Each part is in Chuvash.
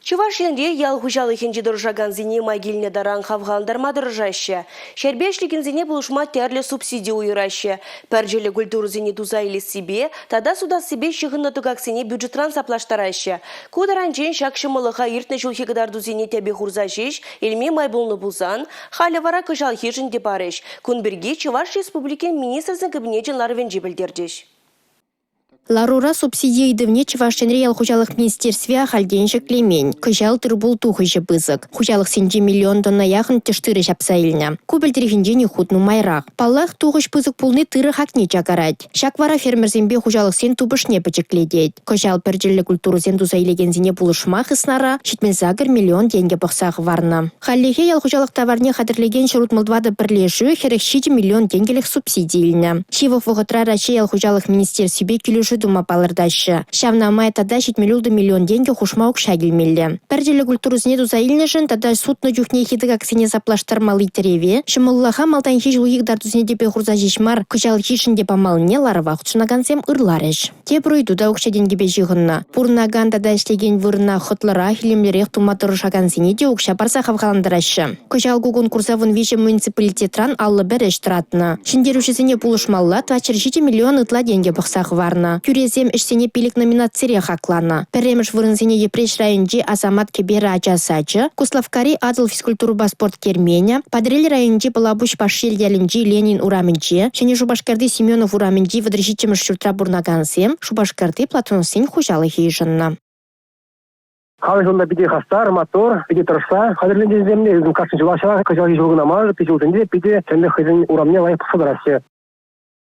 Чӑваш Енре ял хуҫалӑхӗнче тӑрӑшакансене май килнӗ таран хавхалантарма тӑрӑшаҫҫӗ. Ҫӗрпе ӗҫлекенсене пулӑшма тӗрлӗ субсиди уйӑраҫҫӗ. Пӗрчӗллӗ культурӑсене туса илессипе тата сутассипе ҫыхӑннӑ тӑкаксене бюджетран саплаштараҫҫӗ. Ку таранччен ҫак ҫӑмӑллӑха иртнӗ ҫулхи кӑтартусене тӗпе хурса ҫеҫ илме май пулнӑ пулсан, халӗ вара кӑҫалхишӗн те парӗҫ. Кун пирки Чӑваш Республикин Министрсен Кабинечӗн ларӑвӗнче пӗлтерчӗҫ. Ларура субсиди ыйтӑвне Чӑваш Енри ял хуҫалӑх министерстви ахальтен ҫӗклемен. Кӑҫал тыр-пул тухӑҫӗ пысӑк. Хуҫалӑхсенче миллион тонна яхӑн тӗш тырӑ ҫапса илнӗ. Ку пӗлтӗрхинчен хут нумайрах. Паллах, тухӑҫ пысӑк пулни тырӑ хакне чакарать. Ҫак вара фермерсемпе хуҫалӑхсен тупӑшне пӗчӗклетет. Кӑҫал пӗрчӗллӗ культурӑсем туса илекенсене пулӑшма хыснара 78 миллион тенкӗ пӑхса хӑварнӑ. Хальлӗхе ял хуҫалӑх таварне хатӗрлекен 164 пӗрлешӳ 47 миллион тенкӗлӗх субсиди илнӗ. Ҫывӑх вӑхӑтра Раҫҫей ял хуҫалӑх министерствипе килӗшӳ тума палӑртаҫҫӗ. Ҫавна май тата 76 миллион тенкӗ хушма укҫа килмелле. Пӗрчӗллӗ культурӑсене туса илнӗшӗн тата сутнӑ чухнехи тӑкаксене саплаштармалли тӗреве ҫӑмӑллӑха малтанхи ҫулхи кӑтартусене тӗпе хурса ҫеҫ мар, кӑҫалхишӗн те памаллине ларӑва хутшӑнакансем ырларӗҫ. Тепӗр ыйту та укҫа-тенкӗпе ҫыхӑннӑ. Пурӑнакан тата ӗҫлекен вырӑна хӑтлӑрах, илемлӗрех тума тӑрӑшакансене те укҫа парса хавхалантараҫҫӗ. Кӑҫал ку конкурса 13 муниципалитетран 51 ӗҫ тӑратнӑ. Ҫӗнтерӳҫӗсене пулӑшмалла 407 миллион ытла тенкӗ пӑхса хӑварнӑ. Тӳресем ӗҫсене пилӗк номинацире хакланӑ. Пӗрремӗш вырӑнсене Йӗпреҫ районӗнчи Асамат кӗперӗ ача сачӗ, Куславккари Атӑл физкультурӑпа спорт керменӗ, Патӑрьел районӗнчи Пӑлапуҫ Пашьел ялӗнчи Ленин урамӗнче, Ҫӗнӗ Шупашкарти Семенов урамӗнчи 37-мӗш ҫуртра пурӑнакансем Шупашкарти Платоновсен хуҫалӑхӗ йышӑннӑ. Халӑх унта питӗ хастар, маттур, питӗ тӑрӑшса хатӗрленнисем кашни ҫулах ҫавах, кӑҫалхи ҫул кӑна мар, ытти ҫулсенче питӗ тӗрлӗ хӑйсен урамне лайӑх пӑхса тӑраҫҫӗ.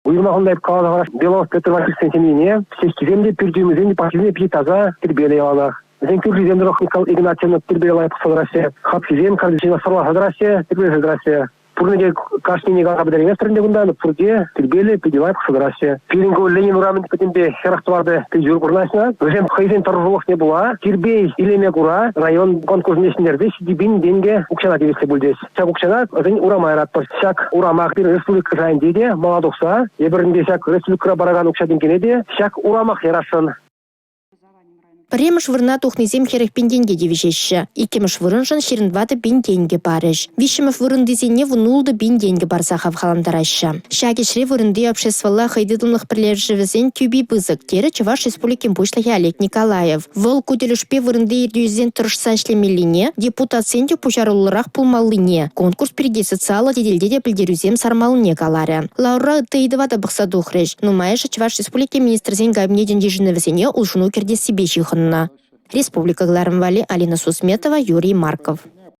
Уйрӑмах унта эп каласа Белов Петр Васильевичсен ҫемйине ҫеҫкисем те, пӳртӳмӗсем те, пахчисем те питӗ таса, тирпейлӗ яланах. Вӗсен кӳршисем тӑрӑх Михаил Игнатьевна тирпейлӗ лайӑх пӑхса тӑраҫҫӗ. Хапхисем картишсене сӑрласа тӑраҫҫӗ, тирпейлесе тӑраҫҫӗ. Пурне те кашнине каласа пӗтерейместӗр ӗнтӗ кунта, пурте тирпейлӗ, питӗ лайӑх пӑхса тӑраҫҫӗ. Пирӗн ку Ленин урамӗн пӗтӗмпе 44 пенсиюр вырнаҫнӑ. Вӗсем хӑйсен тӑрӑшулӑхне пула тирпей илеме кура район конкурсне ҫӗнтерсе 7 000 тенкӗ укҫана тивӗҫлӗ пулчӗҫ. Ҫак укҫана вӗсен урама яратпӑр. Ҫак урамах пирӗн республика шайӗнче те мала тухса, эпир ӗнтӗ ҫак республикӑра паракан укҫа-тенкӗне те ҫак урамах ярасшӑн. Пӗрремӗш вырӑна тухнисем 40 пин тенке тивӗҫеҫҫӗ. Иккӗмӗш вырӑншӑн 24 пин тенкӗ парӗҫ. Виҫҫӗмӗш вырӑнтисене 16 пин тенкӗ парса хавхалантараҫҫӗ. Ҫак ӗҫре вырӑнти обществӑлла хӑйтытӑмлӑх пӗрлешӗвӗсен тӳпи пысӑк, терӗ Чӑваш Республикин Пуҫлӑхӗ Олег Николаев. Вӑл ку тӗлӗшпе вырӑнти ертӳҫӗсен тӑрӑшса ӗҫлемеллине, депутатсен те пуҫаруллӑрах пулмаллине, конкурс пирки социаллӑ тетелте те пӗлтерӳсем сармаллине каларӗ. Ларура ытти ыйтӑва та пӑхса тухрӗҫ. Нумайӑшӗ Чӑваш Республикин Министрсен Кабинечӗн йышӑнӑвӗсене улшӑну кӗртессипе ҫыхӑннӑ. Республика кӑларӑм валли Алина Сусметова, Юрий Марков.